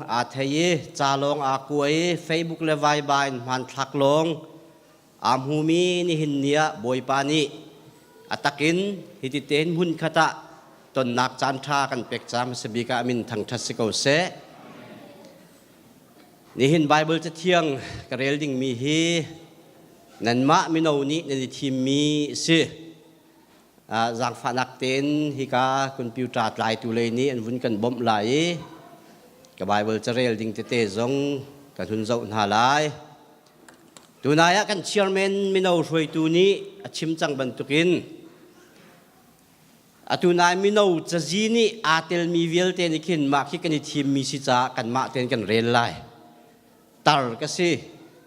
aa thei i ca lawng aa kua i Facebook le Viber in hmanthlak lawng aa hmumi nihin ni ah Bawipa nih a takin hiti tein hmunkhat ah tonnak caan ṭha kan pek ca hmasa bik ah min thangṭhat si ko seh. Nihin Baibal Cathiang ka rel dingmi hi nanmah mino nih nan i thimmi a si. Zaangfahnak tein hika computer tlaitu lei nih an vun kan bawmh lai i ka Baibal carel ding tete zong kan hun zoh hna lai. Tunai ah kan chairman mino hruaitu nih a chim cang bantukin atu nai mino cazi nih aa telmi vialte nih khin mah khi kan i thimmi si caah kanmah tein kan rel lai. Tar ka si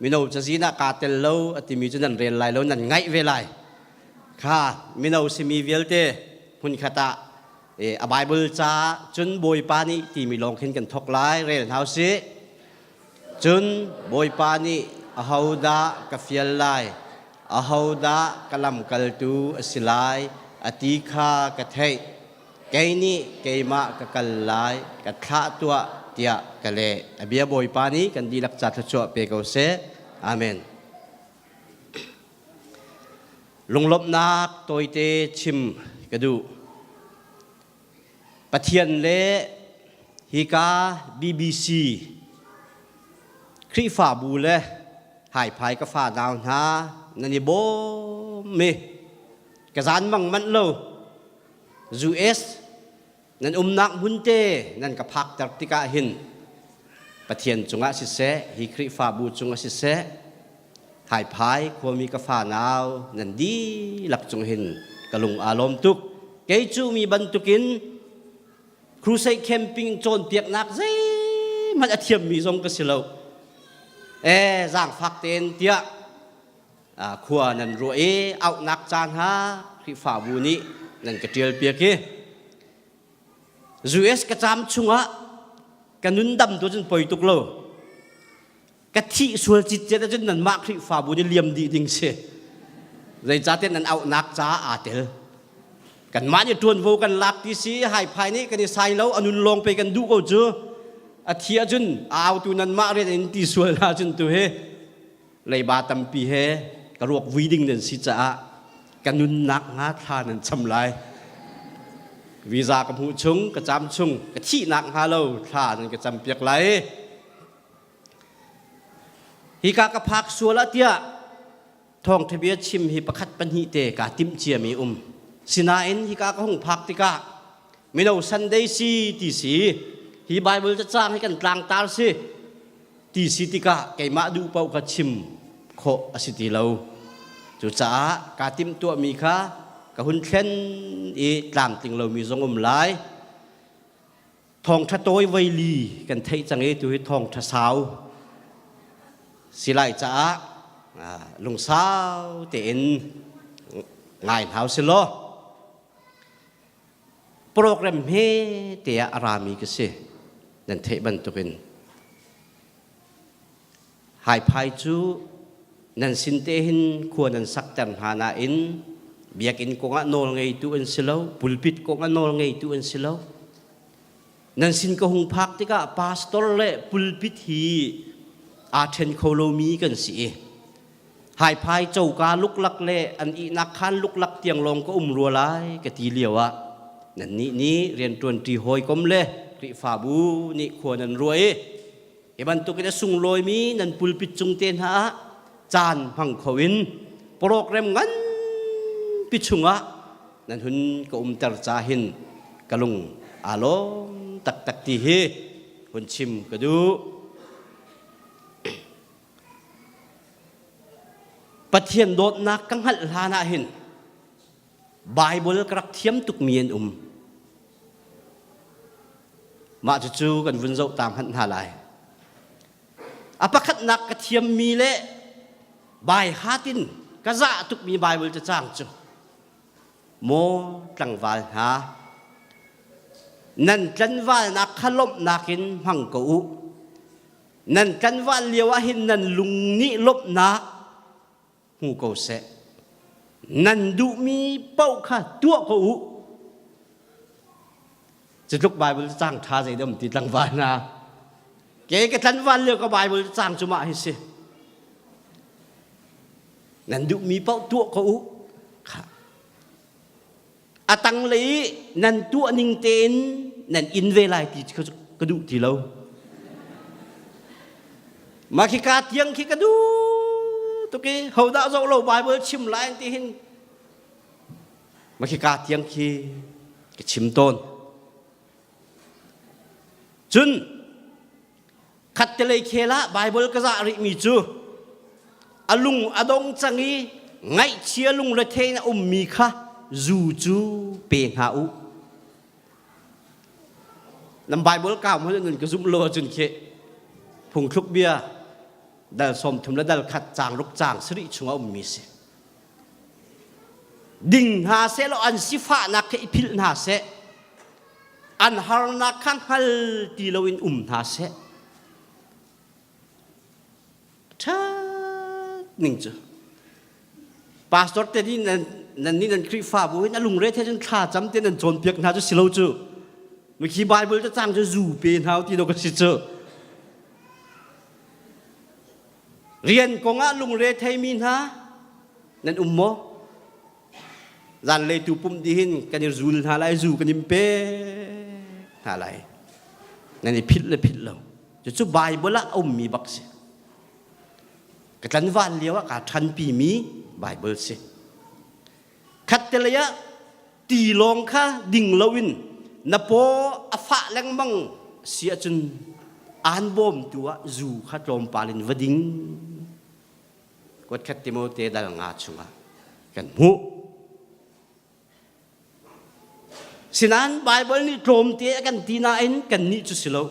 mino cazin ah kaa tel lo a timi cu nan rel lai lo nan ngaih ve lai kha mino simi vialte hmunkhat ah a Bible ca cun Bawipa nih timi lawng khin kan thok lai rel hna usih cun Bawipa nih ahodah ka fial lai ahodah ka lamkaltu a si lai a ti kha ka theih Kei nih keimah ka kal lai, ka thlah tuah, tiah ka leh. A bia Bawipa nih kan dihlak ca thluachuah pe ko seh. Amen. Lunglawmhnak tawite chim ka duh. Pathian le hika BBC Khrihfabu le haiphai ka fa nau hna nan i bawm i ka zan mang manh lo US nan umnak hmun te nan ka phakter tikah hin Pathian cungah siseh, hi Khrihfabu cungah siseh, haiphai khuami ka fa nau nan dihlak cung hin ka lung aa lawm tuk. Kei cu mi bantukin crusade camping cawnpiaknak zeihmanh a thiammi zong ka si lo. E zaangfak tein tiah khua nan ruah i auhnak ca hna Khrihfabu nih nan ka ṭial piak i US ka caam chungah ka nun dam tu cun poi tuk lo ka thih sual citcet ahcun nanmah Khrihfabu nih liam dih ding si zeicahtiah nan auhnak ca aa tel kanmah nih ṭuanvo kan lak ti si haiphai nih kan i sai lo a nun lawng pe kan duh ko cu a thi ahcun a autu nanmah rian in ti sual ahcun tu hi Leiba tampi he ka ruak vui ding nan si caah ka nunnak hnga thla nan cham lai. Visa ka hmuh chung, ka cam chung, ka thihnak hnga lo thla nan ka cam piak lai. Hika ka phak sual ah tiah thawngtha bia chim hi pakhat pahnih te kaa timh ciami um. Sinain hika ka hung phak tikah mino Sunday si ti si hi Bible cacang hi kan tlangtar si ti si tikah keimah duh paoh kha chim khawh a si ti lo. Cucaah kaa timhtuahmi kha ka hun thlen i tlamtling lomi zong um lai. Thawngṭha tawi voili kan theih cang i tuhi thawngṭha sau si lai caah lungsau tein ngai hna usih law program he te ah a rami ka si nan theih bantukin haiphai cu nan sin te hin khua nan sakter hna nain biakinn kongah nawl ngeitu an si lo pulpit kongah nawl ngeitu an si lo nan sin ka hung phak tikah pastor le pulpit hi aa ṭhen kho lomi kan si i Haiphai coka luklak le an ihnak khaan luklak tiang lawng ka um rua lai ka ti lio ah nannih nih rianṭuanṭi hawikom le Khrihfabu nih khua nan ruah i hi bantukin a sunglawimi nan pulpit cung te hna ah caan hmang kho in program nganpi chungah nan hun ka umter ca hin ka lung aa lawm taktak ti hi hun chim ka duh. Pathian dawtnak ka hngalh hlan ah hin Bible ka rak thiam tukmi an um. Mah cucu kan vun zoh ta hmanh hna lai. A pakhatnak ka thiammi le bai hatin ka zah tukmi Bible cacang cu Maw tlangval hna, nan tlanvalnak kha lawmhnak in hmang ko u. Nan tlanval lio ah hin nan lung nih lawmhnak hmu ko seh. Nan duhmi paoh kha tuah ko u. Cutluk Bible cang ṭha zei dah um ti tlangval hna. Ke ka tlanval lio ka Bible cang cu mah hi si. Nan duhmi paoh tuah ko u. Kha. A tanglei i nan tuah ning tein nan in ve lai ti cu ka duh ti lo. Mah khi ka tiang khi ka duh tuk i hodah zoh lo Bible chim lai ti hin mah khi ka tiang khi ka chim tawn. Cun khattelei khel ah Bible ka zah rihmi cu a lung a dong cang i ngaihchia lungrethei in a ummi kha zu cu pe hna u. Nan Bible kau hmanh nun ka zumh lo ahcun khi phungthluk bia dal 30 le dal khat caang ruk caang sarih chungah ummi si. Ding hna seh law an sifahnak kha i philh hna seh. An harnak kha hngal ti loin um hna seh. Ṭhat ning cu. Pastor te nih nan nan nih nan Khrihfabu in a lungre the cun thla cam te nan cawnpiak hna cu si lo cu. Mikhi Bible te cang cu zu pe hna ti lo ka si cu. Rian kongah lungre theimi hna nan um maw? Zanlei tu pumh dihin kan i zul hna lai, zu kan in pe hna lai. Nan i philh le philh lo. Cucu Bible ah a ummi bak si. Ka tlanval lio ah kaa ṭhanpimi Bible si. Khattelei ah ti lawng kha ding loin na paw a fah lengmang si ahcun aan bawmtu ah zu kha tlawmpal in va ding. Kuatkhat Timote dal nga chungah kan hmuh. Sinain Baibal nih tlawmte a kan ti nain kannih cu si lo.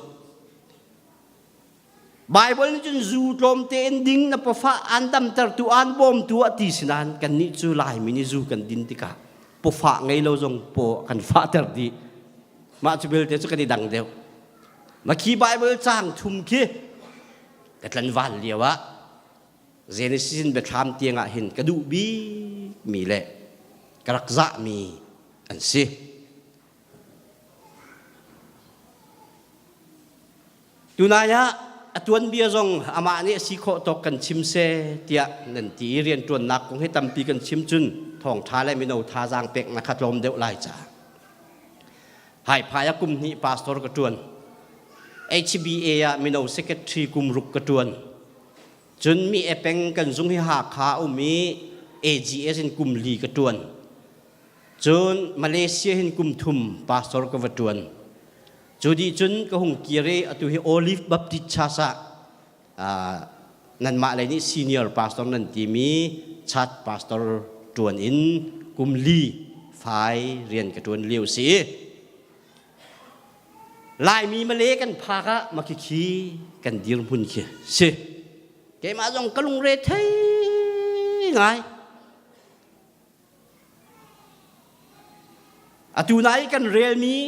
Baibal nih cun zu tlawmte in ding na pawfah aan damtertu aan bawmtu a ti si nain kannih cu Laimi nih zu kan din tikah pawfah ngei lo zong paw kan fahter dih. Mah cu belte cu kan i dang deuh. Ma khi Baibal caang thum khi ka tlanval lio ah Genesis in biathlam tiang ah hin ka duh bikmi le ka rak zahmi an si. Tunai ah a tuanbia zong amah nih a si khawh tawk kan chim seh tiah nan ti i rianṭuannak kong hi tampi kan chim cun thawngṭha le mino thazaang peknak kha tlawm deuh lai caah. Haiphai ah kum hnih pastor ka ṭuan. HBA ah mino secretary kum ruk ka ṭuan. Cun mi epeng kan zung hi Hakha a um i AGS in kum li ka ṭuan. Cun Malaysia hin kum thum pastor ka va ṭuan. Cu dih cun ka hung kir i atu hi Olive Baptist Church ah nanmah lei nih senior pastor nan timi church pastor ṭuan in kum li fai rian ka ṭuan lio si. Laimi Malay kan phak ah makhikhi kan dirhmun khi si. Keimah zong ka lungre thei ngai. Atu nai kan relmi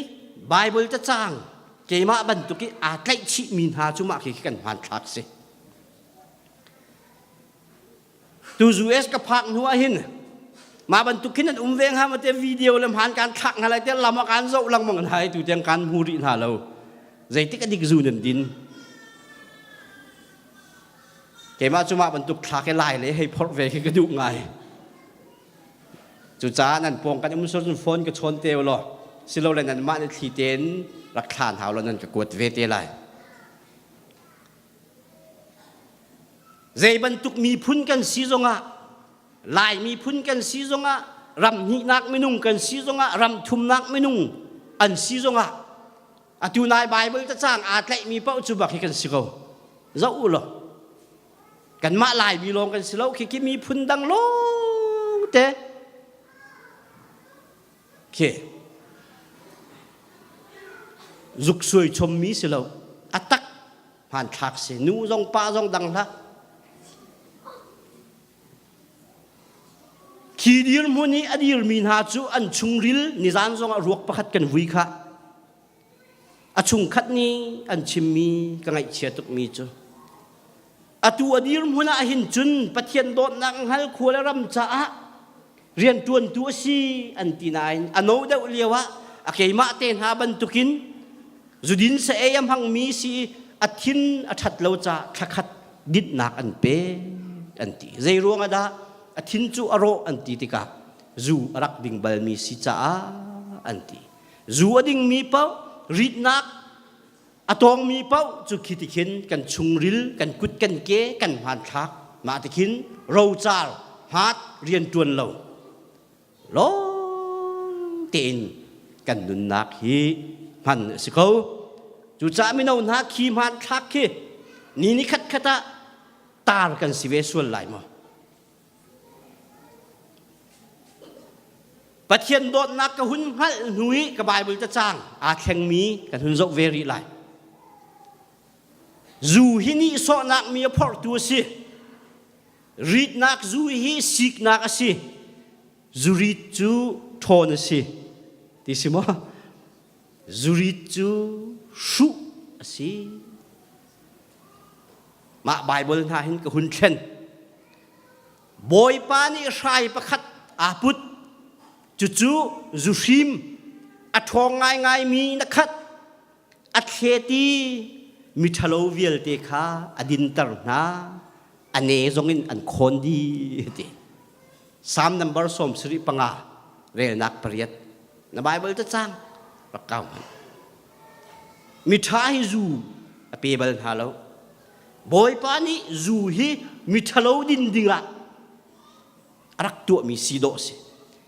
Bible cacang keimah bantuk i aa tlaihchihmi hna cu mah khi kan hmanthlak si. Tu US ka phak hnu ah hin mah bantuk khin an um ve hnga ma te video le hman kan thlak hna lai te lam ah kan zoh lengmang hna i tu tiang kan hmu rih hna lo. Zeitik a dik zu nan din. Keimah cu mah bantuk thlak i lai le hei phorh ve khi ka duh ngai. Cucaah nan pawng kan um cun phone ka chawn te law silole nanmah nih thli tein rak thlan hau law nan ka kuat ve te lai. Zei bantuk miphun kan si zongah Lai miphun kan si zongah ram hnihnak minung kan si zongah ram thumnak minung an si zongah atu nai Bible cacang aa tlaihmi paoh cu bak hi kan si ko. Zoh u law kanmah Laimi lawng kan si lo khi khi miphun dang lawng te khi zuk suai chommi si lo a tak hmanthlak si nu zong pa zong dang hlah khi dirhmun i a dirmi hna cu an chungril nizan zongah ruak pakhat kan vui kha A chungkhat nih an chimmi ka ngaihchia tukmi cu atu a dirhmun ah hin cun Pathian dawtnak hngal khua le ram caah rianṭuantu a si an ti nain a no deuh lio ah a keimah te hna bantukin zudin sa ei a hmangmi si. A thin a ṭhat lo caah thlakhat dinhnak an pe an ti. Zei ruang ah dah a thin cu a rawh an ti tikah zu a rak ding balmi si caah an ti. Zu a dingmi paoh ritnak a tawngmi paoh cu khi ti khin kan chungril, kan kut kan ke, kan hmanthlak mah ti khin rocar hmat rian ṭuan lo lawng tein kan nunnak hi hman a si ko. Cucaah mino hna khi hmanthlak khi ni ni khat khat ah tar kan si ve sual lai maw? Pathian dawtnak ka hun hngalh hnu i ka Bible cacang aa thlengmi kan hun zoh ve rih lai. Zu hi nihsawhnak mi a phorhtu a si. Ritnak zu hi siknak a si. Zurit cu ṭhawn a si. Ti si maw? Zurit cu hruh a si. Mah Bible hna hin ka hun thlen. Bawipa nih hrai pakhat aa put. Cucu zuhrim a ṭhawng ngaingaimi na khat. A thlet i miṭhalo vialte kha a dinter hna. A ne zongin an khawn dih ti. Psalm number 75 relnak pariat. Na Bible ta cang rak kau hmanh. Miṭha hi zu a pe bal hna lo. Bawipa nih zu hi miṭhalo din dingah a rak tuahmi si dawh a si.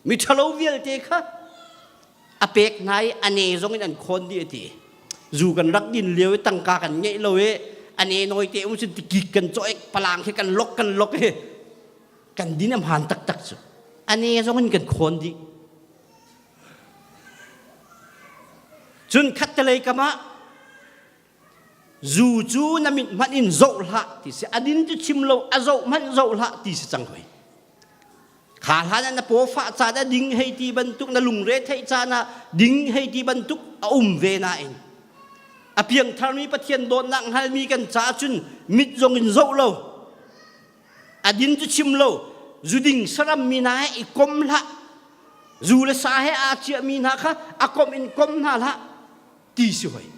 Miṭhalo vialte kha a pek hna i a ne zong in an khawn dih a ti. Zu kan rak din lio i tangka kan ngeih lo i a ne nawi te um cun tikik kan cawh i palang khi kan lok kan lok i kan din a hmaan taktak cu. A ne zong in kan khawn dih. Cun khattelei kam ah zu cu na mit hmanh in zoh hlah ti si a din cu chim lo a zoh hmanh zoh hlah ti si cang hoi. Kha hlan ah na paw fah caan ah ding hei ti bantuk na lungre theih caan ah ding hei ti bantuk a um ve nain a piangtharmi Pathian dawtnak hngalmi kan caah cun mit zong in zoh lo a din cu chim lo zuding saram mi hna he i kom hlah zu le sa he aa ciahmi hna kha a kom in kom hna hlah ti si hoi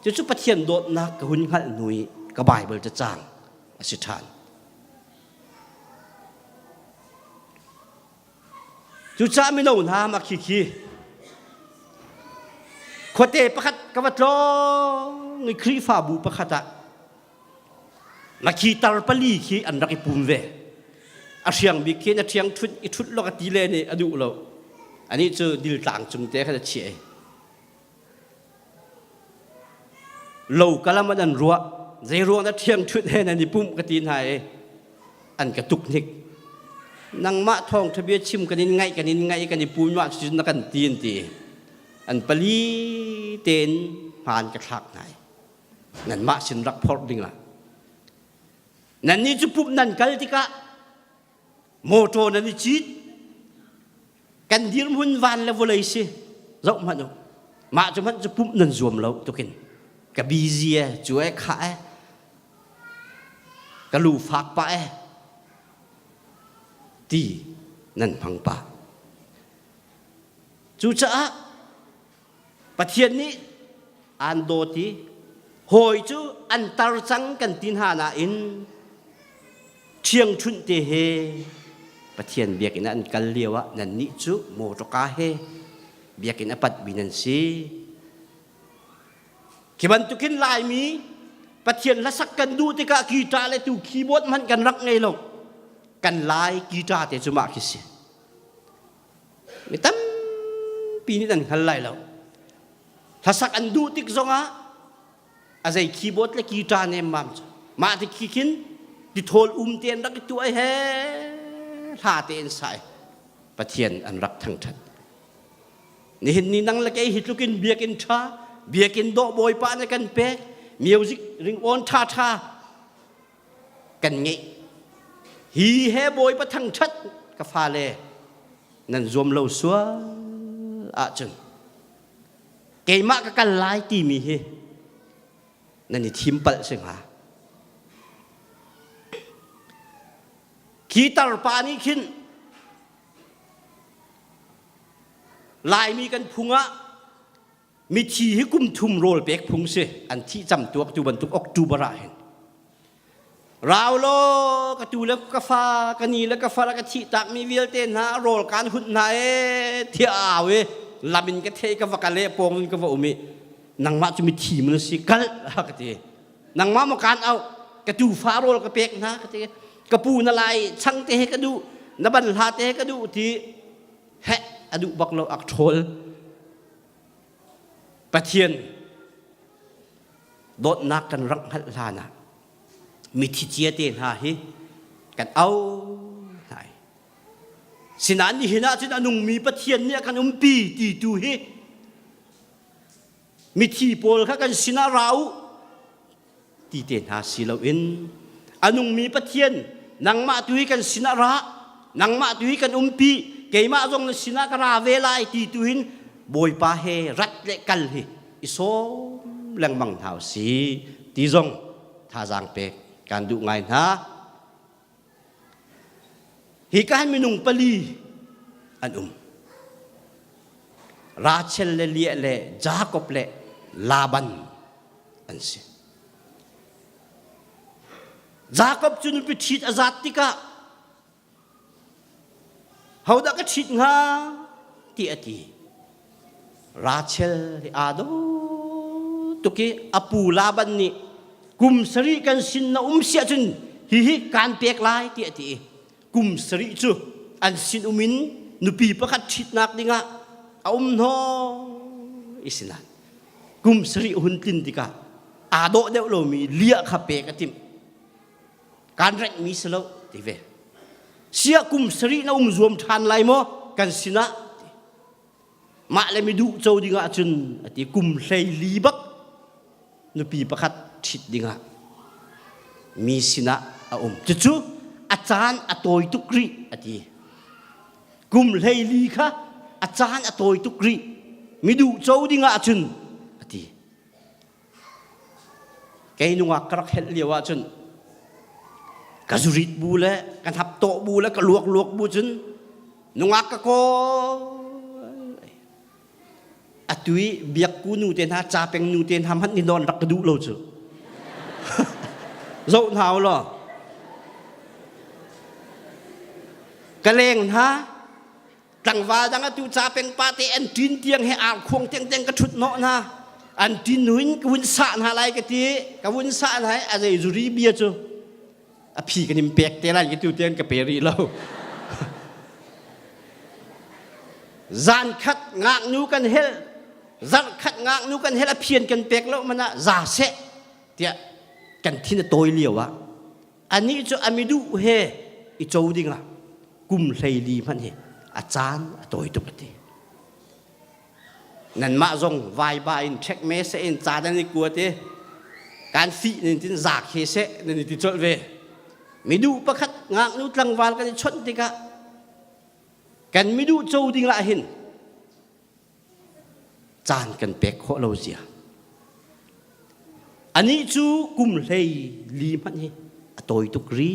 cucu Pathian dawtnak ka hun hngalh hnu i ka Bible cacang a si ṭhan Cucaah mino hna mah khikhi khuate pakhat ka va tlawng i Khrihfabu pakhat ah Ngakhi tar pali khi an rak i pum ve. A hriang bik khi na ṭhiang ṭhut i ṭhut lawk a ti le nih a duh lo. Anih cu diltlang cung te khan a chiah i lo kalam an an ruah zei ruang dah ṭhiang ṭhut he nan i pumh ka ti hna i an ka tuk hnik. Nangmah thawngṭha bia chim kan in ngaih kan in ngaih kan i pum mah cu na kan ti an ti. An pali tein hmaan ka thlak hna i nanmah sin rak phorh dingah nannih cu pumh nan kal tikah mawṭaw nan i cit kan dirhmun van le vawlei si zoh hmanh u mah cu hmanh cu pumh nan zuam lo tukin ka busy e cu e kha e ka lu fak pah e ti nan hmang pah cucaah Pathian nih aan dawt i hawi cu an tar cang kan ti hna nain ṭhiangṭhunh te he Pathian biakinn ah an kal lio ah nannih cu mawṭawka he biakinn a patmi nan si. Khi bantukin Laimi Pathian hlasak kan duh tikah guitar le tu keyboard hmanh kan rak ngei lo. Kan Lai guitar te cu mah khi si. Mi tampi nih nan hngal lai lo. Hlasak an duh tik zongah a zei keyboard le guitar nemmam cu mah ti khi khin tithawl um te an rak i tuah he hla te in sai Pathian an rak thangthat. Nihin ni nang le kei hi tlukin biakinn tha biakinn dawh bawipa na kan pek music ringawn tha tha kan ngeih. Hi he Bawipa thangṭhat ka fale nan zuam lo sual ahcun keimah ka kal lai timi hi nan i thim palh si hnga. Khi tarpa nih khin Laimi kan phung ah. Mithi hi kum thum rawl pek phung si an thih cam tuak tu bantuk October ah hin. Rau law ka tu le ka fa ka ni le ka far ka thih tak mi vialte hna rawl kan hunh hna e thiah au i lam in ka thei ka va kal e pawng in ka va um i nangmah cu mithi mun si kal ka ti nangmah maw kaan auh ka tufa rawl ka pek hna ka ti ka pu na lai chang te he ka duh na ban hla te he ka duh ti he a duh bak lo ak ṭhawl Pathian dawtnak kan rak hngalh hlan ah mithi cia te hna hi kan au hna sinain nihin ah cun a nungmi Pathian nih a kan umpi ti tu hi mithi pawl kha kan sinah ra u ti te hna si loin a nungmi Pathian nangmah tu hi kan sinah ra nangmah tu hi kan umpi keimah zong na sinah ka ra ve lai ti tu hin Bawipa he rat le kal hi i sawm lengmang hna si ti zong thazaang pek kan duh ngai hna. Hi ka hin minung pali an um. Rachel le Leah le Jakob le Laban an si. Jakob cu nupi ṭhit a zat tikah hodah ka ṭhit hnga ti a ti. Rachel hi aa dawh tuk i a pu Laban nih kum sarih kan sin na um si ahcun hihi kaan pek lai ti a ti i kum sarih cu an sin um in nupi pakhat ṭhitnak dingah a um hnaw i sinain kum sarih hun tlin tikah aa dawh deuh lomi Leah kha pek a timh. Kaan renghmi si lo ti ve. Siah kum sarih na um zuam ṭhan lai maw kan sinah Mah le mi duh co ding ahcun a ti kum 14 bak nupi pakhat ṭhit dingah mi sinah a um. Cucu a caan a tawi tuk rih a ti. Kum 14 kha a caan a tawi tuk rih. Mi duh co ding ahcun a ti. Kei nungak ka rak helh lio ahcun ka zurit bu le ka hnap tawh bu le ka luak luak bu cun nungak ka kawl. Atu i biakku nu te hna capeng nu te hna hmanh nih nawn rak ka duh lo cu. Zoh hna u law. Ka leng hna tlangval dang atu ca peng pa te an ṭin tiang he ar khuang tiang tiang ka ṭhut hnawh hna an ṭin nuin ka vun sah hna lai ka ti ka vun sah hna a zei zuri bia cu a phi kan in pek te lai ka tu tiang ka pe rih lo zan khat ngaknu kan hel zarh khat ngaknu kan hel a phian kan pek lo mana za seh tiah kan thin a tawi lio ah Anih cu a miduh he i co dingah kum 14 hmanh hi a caan a tawi tuk a ti. Nanmah zong vaiba in ṭhek me seh in ca nan i kuat i kan fih nin tin zaak he seh nan i ti colh ve. Miduh pakhat ngaknu tlangval kan i chawnh tikah kan miduh co dingah hin caan kan pek khawh lo zia. Anih cu kum 14 hmanh hi a tawi tuk ri.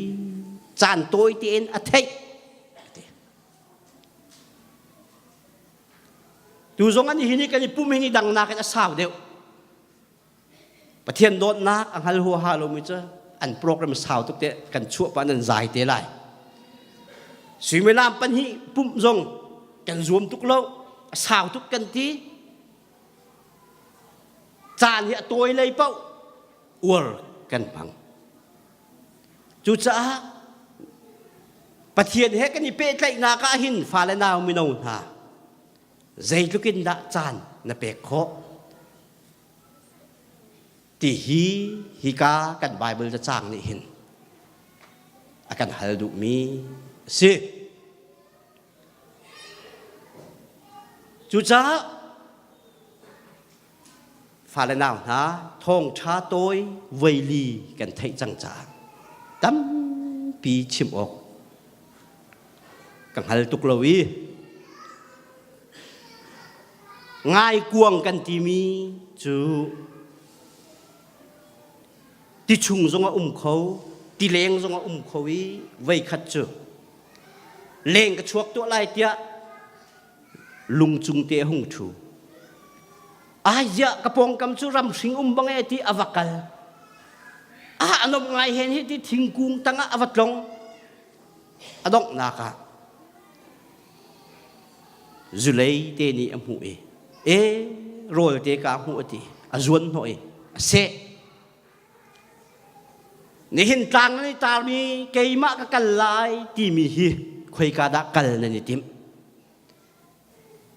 Caan tawi tein a theih. Tu zong an hi ni kan i pum hi ni dangnak in a sau deuh. Pathian dawtnak a hngal huaha lomi cu an program sau tuk te kan chuah pa nan zai te lai. Suimilam pahnih pumh zong kan zuam tuk lo, a sau tuk kan ti. Caan hi a tawi lei paoh uar kan hmang. Cucaah Pathian he kan i pehtlaihnak ah hin fale nau mino hna zeitluk in dah caan na pek khawh ti hi hika kan Bible cacang nih hin a kan hal duhmi a si. Cucaah fale nau hna thawngṭha tawi voili kan theih cang caah tampi chim awk ka hngal tuk lo i ngaikuang kan timi cu ti chung zong a um kho ti leng zong a um kho i voikhat cu leng ka chuak tuah lai tiah lung cung te a hung ṭhu. Ai ziah ka pawngkam cu ramhring um bang e ti a va kal. Ah a nom ngai hen hi ti thingkung tangah a va tlong. A donghnak ah zulei te nih a hmuh i e rawl te ka hmuh a ti a zuan hnawh i a seh. Nihin tlang nan i tarmi keimah ka kal lai timi hi khoika dah kal nan i timh?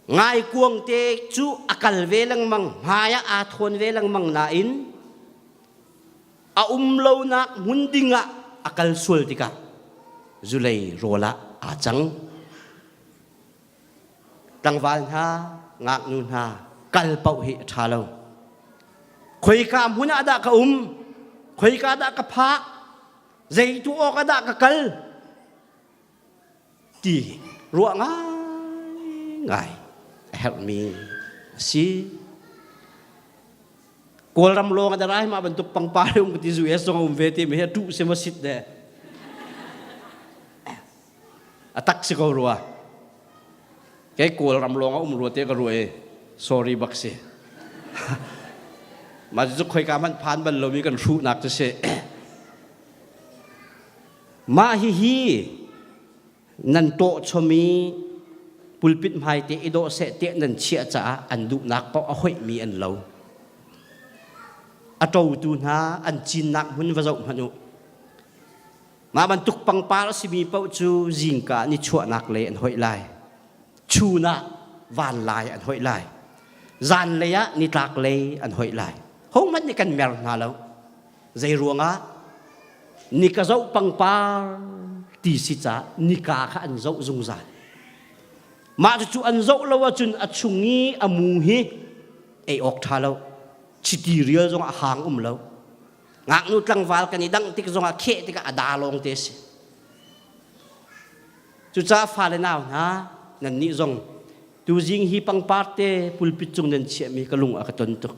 Ngaikuang te cu a kal ve lengmang, hmai ah aa thawn ve lengmang nain a um lonak hmun ding ah a kal sual tikah zulei rawl ah aa cang. Tlangval hna, ngaknu hna, kal paoh hi a ṭha lo. Khoika hmun ah dah ka um? Khoika dah ka phak? Zei tu awk ah dah ka kal? Ti ruah ngaingai a herhmi a si. Kawlram lawng a darai mah bantuk pangpar um ka ti US zong a um ve ti mi hi a tuh si maw sit de a tak si ko rua kei Kawlram lawng a um rua te ka rua i sorry bak si mah cu khoika hmanh phan bal lomi kan hruhnak cu si. Mah hihi nan tawhchom i pulpit hmaite i dawh seh tiah nan chiah caah an duhnak paoh a hoihmi an lo. A ṭotu hna an cinnak hmun va zoh hmanh u. Mah bantuk pangpar a simi paoh cu zingka ni chuahnak lei an hoih lai. Chun ah vanlai an hoih lai. Zanlei ah nitlak lei an hoih lai. Hohmanh nih kan mer hna lo. Zei ruangah nika zoh pangpar ti si ca nika kha an zoh zungzal. Mah cucu an zoh lo ahcun a chung i a mu hi ei awk ṭha lo. Chiti rial zong a hang um lo. Ngaknu tlangval kan i dangh tik zongah kheh tikah a da lawng te si. Cucaah fale nau hna nannih zong tuzing hi pangpar te pulpit cung nan chiahmi ka lung a ka ton tuk.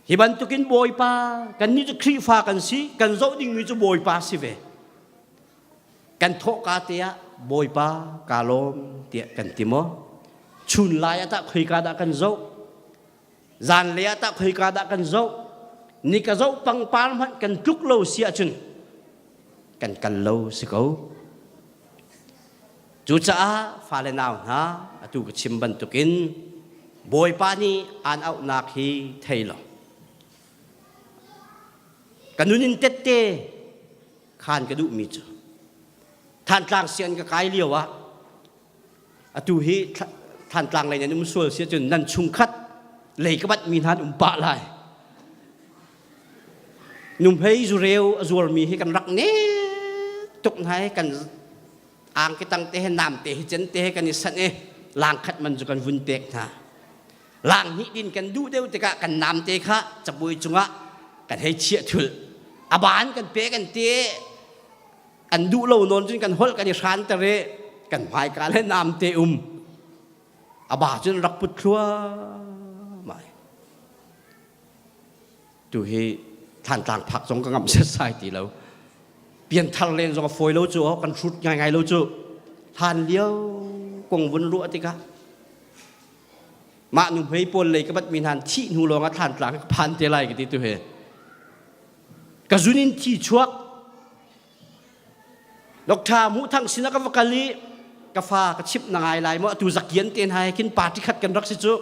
Hi bantukin Bawipa kannih cu Khrihfa kan si, kan zoh dingmi cu Bawipa si ve. Kan thawhka te ah Bawipa kaa lawm tiah kan ti maw? Chun lai ah tah khoika dah kan zoh? Zanlei ah tah khoika dah kan zoh? Ni ka zoh pangpar hmanh kan tluk lo si ahcun kan kal lo si ko. Cucaah fale nau hna, atu ka chim bantukin Bawipa nih aan auhnak hi thei law ka nun in tette khan ka duhmi cu Thantlang sian ka kai lio ah atu hi Thantlang lei nan um sual si ahcun nan chungkhat lei ka batmi hna an um pah lai. Numhei zureu a zuarmi hi kan rak ne tuk hna i kan angki tang te he nam te he cen te he kan i sanh i lang khat man cu kan vun pek hna. Lang hnih din kan duh deuh tikah kan nam te kha cabuai cungah kan hei chiah thul. A ban kan pe kan te an duh lo nawn cun kan holh kan i hran ter i kan hmaika le nam te um. A ba cun rak put thluahmah. Tu hi Thantlang phak zong ka ngamh setsai ti lo. Pianthar len zong a fawi lo cu kan hrut ngaingai lo cu. Hlan lio kong vun ruah tikah mah nu hmei pawl lei ka bat mi hna thih hnu lawng ah Thantlang ka phan te lai ka ti tu hi. Ka zun in thi chuak Doctor Mu Thang sinah ka va kal i ka fa ka chimh na ngai lai maw atu zakian te hna he khin party khat kan rak si cu.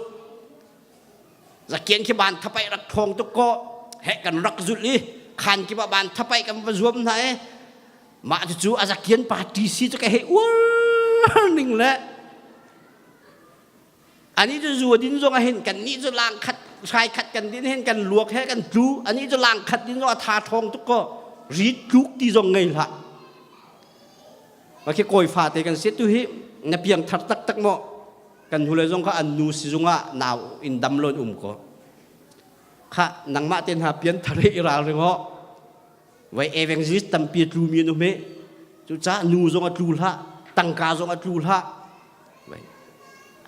Zakian khi ban thapai rak thawng tuk ko he kan rak zulh i khan kip ah ban thapai kan va zuam hna i mah cucu a zakian party si cu ka hei uar ning le ani cu zu din zong ah hin kan nih cu lang khat hrai khat kan din hin kan luak he kan tlu ani cu lang khat din zong a tha thawng tuk ko rit tluk ti zong ngei hlah ma khi kawi fa te kan si tu hi na piang thar tak tak maw Kan hnulei zong kha an nu sizung ah nau in dam loin um ko. Kha nangmah te hna pian thar i ralring aw. Vai evangelist tampi a tlu mi an um hi. Cucaah nu zong a tlu hlah, tangka zong a tlu hlah. Vai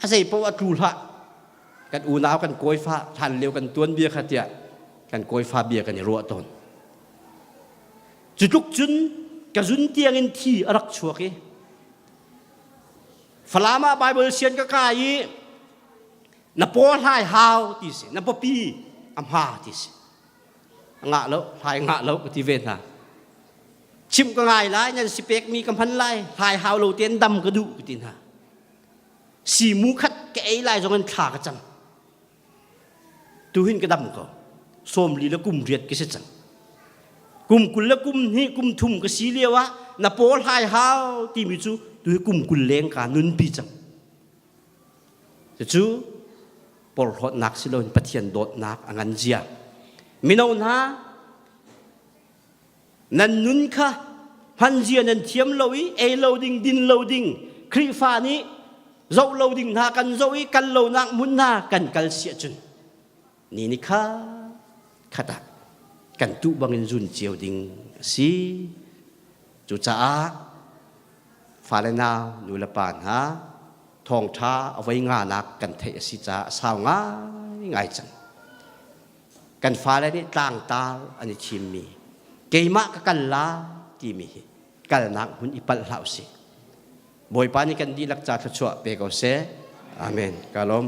a zei paoh a tlu hlah. Kan unau kan kawifa hlan lio kan tuan bia kha tiah kan kawifa bia kan i ruah tawn. Cu tluk cun ka zun tiang in thi a rak chuak i Falam ah Bible sian ka kai i. Na paw hlai hau ti si, na pawpi a hma ti si. Ngah lo, hlai ngah lo ka ti ve hna. Chimh ka ngai lai, nan si pekmi ka hman lai, hlai hau lo tein dam ka duh ka ti hna. Simu khat ka ei lai zong in thla ka cam. Tuhin ka dam ko. 40 le kum 8 ka si cang. Kum 20 le kum 2 kum 3 ka si lio ah na paw hlai hau timi cu tuhi kum 20 leng ka nunpi cang. Cucu porhlawtnak si loin Pathian dawtnak a ngan zia. Mino hna nan nun kha hman zia nan thiam lo i ei lo ding din lo ding Khrihfa nih zoh lo ding hna kan zoh i kal lonak hmun hna kan kal siah cun ni ni kha khat ah kan tuh bangin zun cio ding a si. Cucaah fale nau nu le pa hna thawngṭha a voi nganak kan theih a si caah a sau ngaingai cang. Kan fale nih tlangtar an i thimmi keimah ka kal la timi hi kalnak hmun i palh hlah usih. Bawipa nih kan dihlak ca thluachuah pe ko seh. Amen. Ka lawm.